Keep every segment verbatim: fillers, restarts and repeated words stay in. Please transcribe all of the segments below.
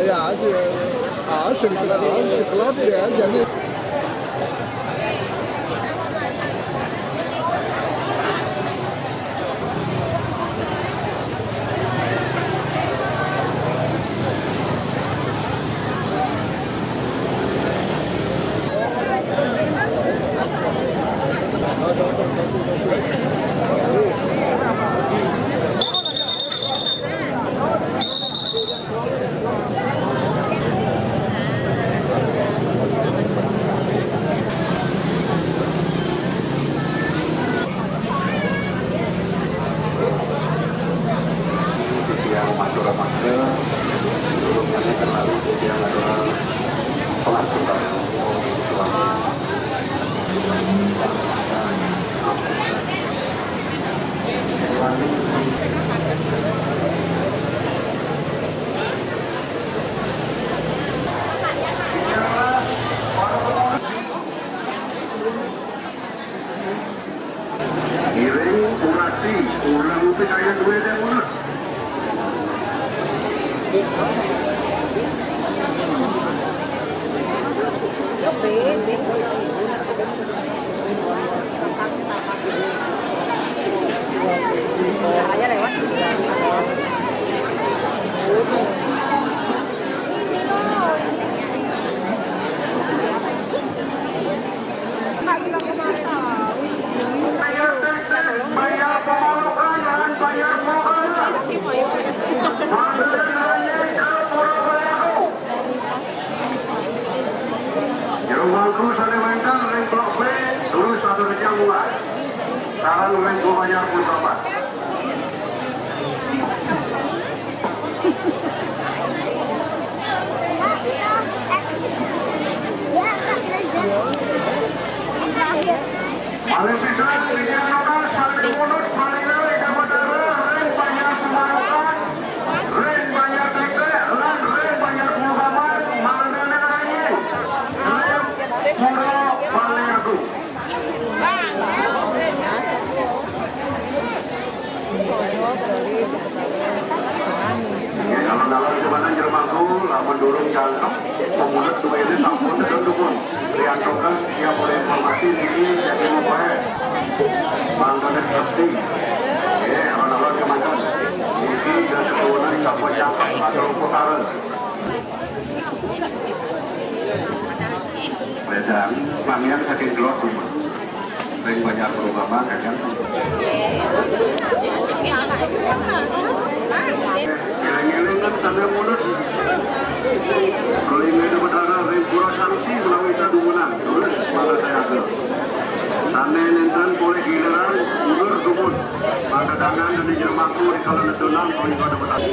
Ja, die, ah, schon klar, schon klar, ja, ja, ne. Yang matur maksud, turunannya kenali yang adalah pengangkutan. Ngiring urasi, urang upi kaya duwe deh mulut. Jero mangku sane wenten ring Blok B, durus satu rejang munggah. Sareng ring Gubernur Pusat. Malih pisan, Widianto sareng Kemunut, Malila, Ida Betara, ring Banjar Pemanukan, ring Banjar Tekek, lan ring Banjar Puluh Kamar, mangdane anjing, ring Pura Balai Agung. Alon-alon jemana jero mangku, lamun durung jangkep, pemulut duene sampun tedun dumun. Riantokan, ya, boleh informasi niki jadi mobile. Mangkane sepi. Nggih, alon-alon jemana. Niki dan keturunan sampun jangkep, matur putaran. Wedang, mamian saking Glodung. Ring Banjar Purwama, Kajang. Ngiring-ngiring kan sambil mundur. Kelingi Betara ring Pura Santi menawi sadumunan. Terus, mangga saya atur. Sane nenten polih giliran, mundur dumun. Mangga dangan dene jero mangku di kala nedunang, polih pada petani.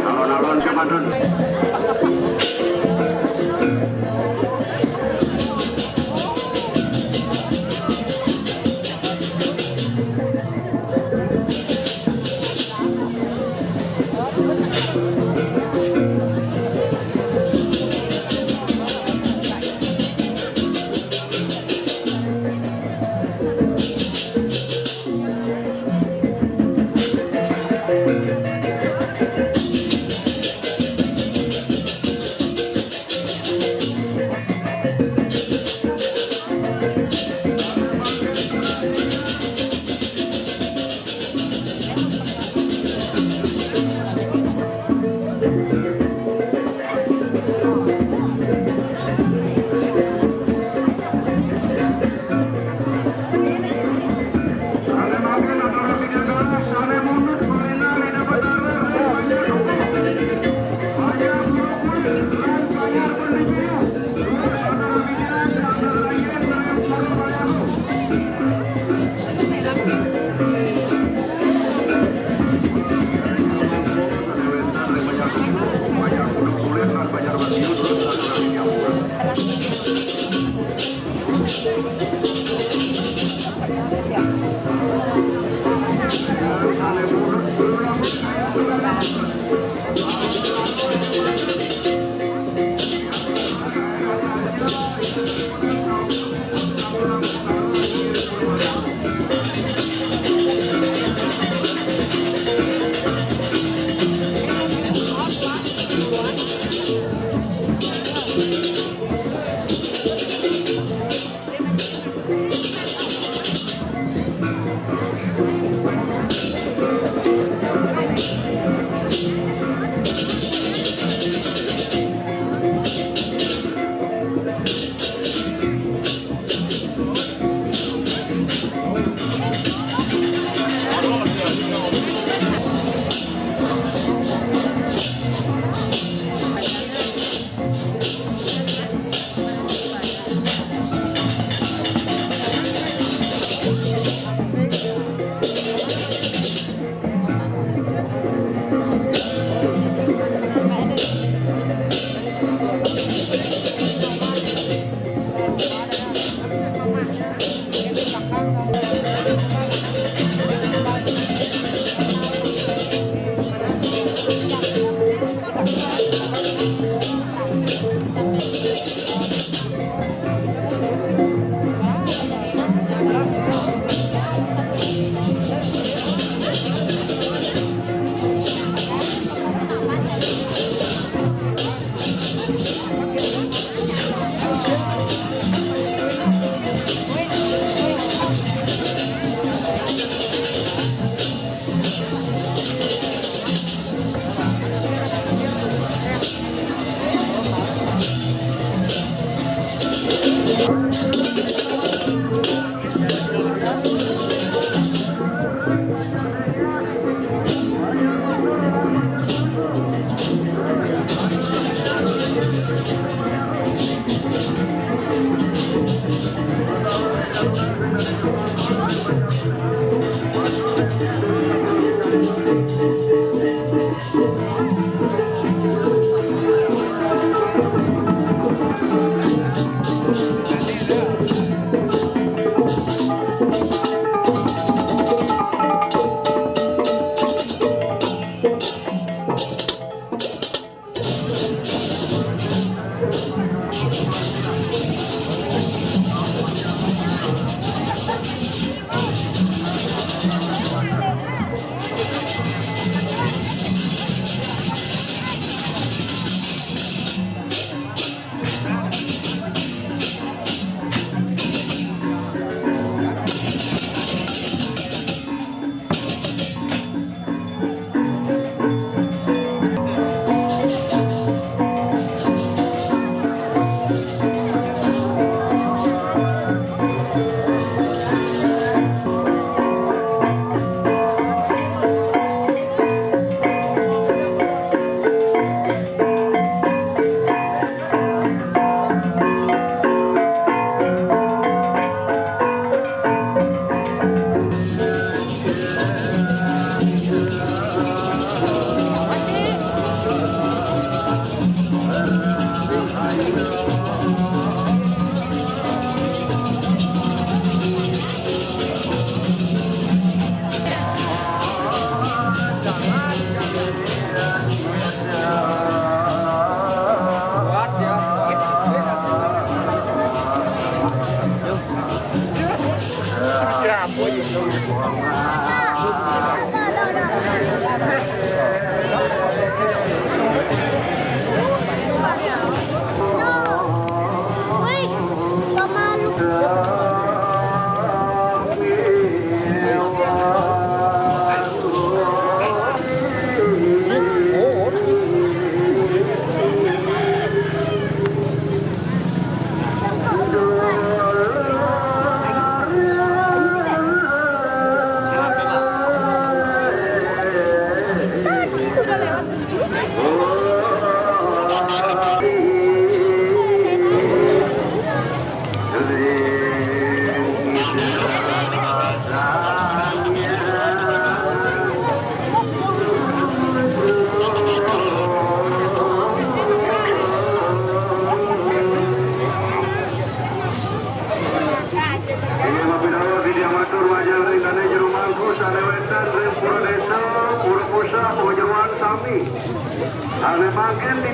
Alon-alon ka Madun.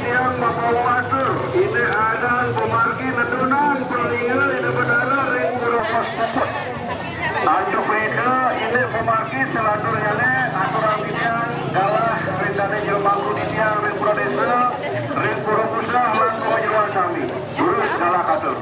Tiang mabawa atur, indik adan pamargi nedunan perlingga indik betara ring pura Pos Puput. Antuk punika, indik pamargi selanturnyane aturang titiang galah ring dane jero mangku titiang ring pura desa, ring pura pusah lan pura jeroan sami. Durus galah katur.